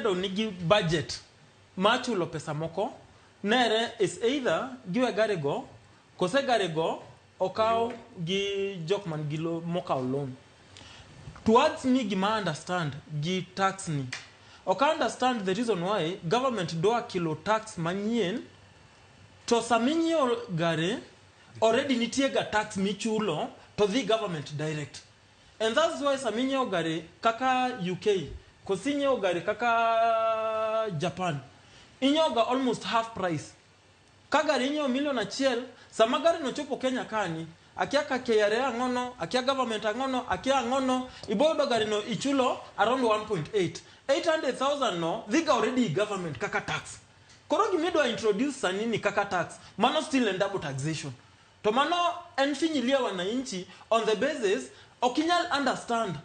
gimedo nigi budget mar chulo pesa moko, nere is either giwe gari go kose gari go okaw gi jok man gi mokawo loan. Towards me, gima understand gi tax ni, ok understand the reason why government dwa kelo tax manyien to sama inyiewo gari already nitie ga tax michulo to dhi government direct. And that's why sama inyiewo gari kaka UK kosi inyiewo gari kaka Japan, inyiewo ga almost half price. Ka gari inyiewo milion 1, sama gari no chopo Kenya kani, akia ka KRA ang'ono, akia government ang'ono, akia ang'ono, ibo yudo gari no ichulo around 1.8 800,000 no dhi ga already government kaka tax. Koro gimidwa introduce sani ni kaka tax, mano still en double taxation. To mano en finyilia wananchi on the basis ok inyal understand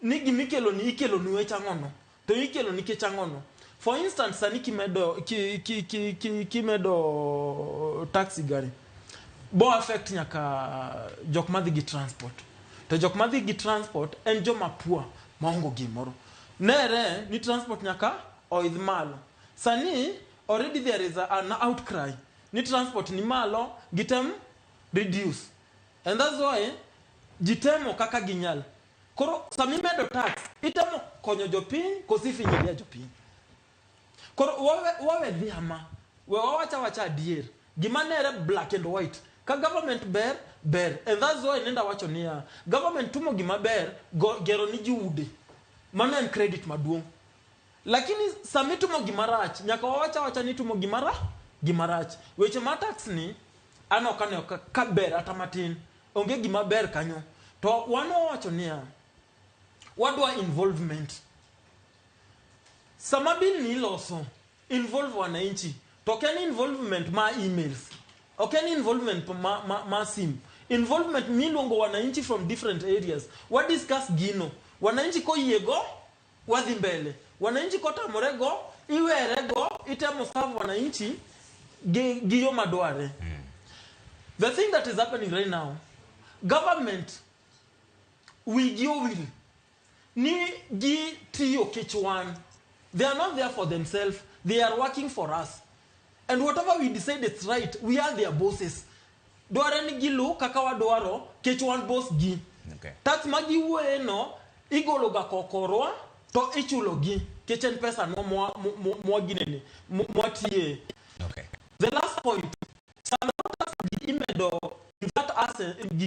ni gimikelo ni ikelo ni wech ang'ono to ikelo nikech ang'ono. For instance, sani kimedo kimedo taxi gari bo affect nyaka jok madhi gi transport, to jok madhi gi transport en joma poor maongo gimoro. Nere ni transport nyaka oidh malo. Sani already there is an outcry ni transport ni malo, gitem reduce, and that's why jitemo kaka ginyal. Koro samimedo tax, itemo konyo jopiny kosi finyilia jopiny? Koro wawe dhi ama we wawacha wacha adier, gima nere black and white ka government ber ber. And that's why nenda wacho niya, government tumo gima ber gero ni ji ude, mano en credit maduong', lakini sami timo gima rach nyaka wawacha wacha ni timo gima rach. Weche ma tax ni an ok aneno ka ber ata matin, onge gima ber kanyo. To wan wawacho niya, wadwa involvement sama bill ni iloso, involve wananchi. To ok en involvement ma emails, ok en involvement ma sim, involvement miluongo wananchi from different areas, wa discuss gino. Wananchi koyiego, wadhi mbele. Wananchi kotamore go, iwere go, itemo serve wananchi gi yo madware. The thing that is happening right now, government wigi owil ni gitiyo kech wan. They are not there for themselves, they are working for us, and whatever we decide it's right. We are their bosses. Dware ni gilu kaka wadwaro kech wan boss gi. Tax ma giwuoye no igolo ga kokorwa to ichulo gi kech en pesa no mwa ginene mwatiye. The last point, sama tax gi imedo in that asset gi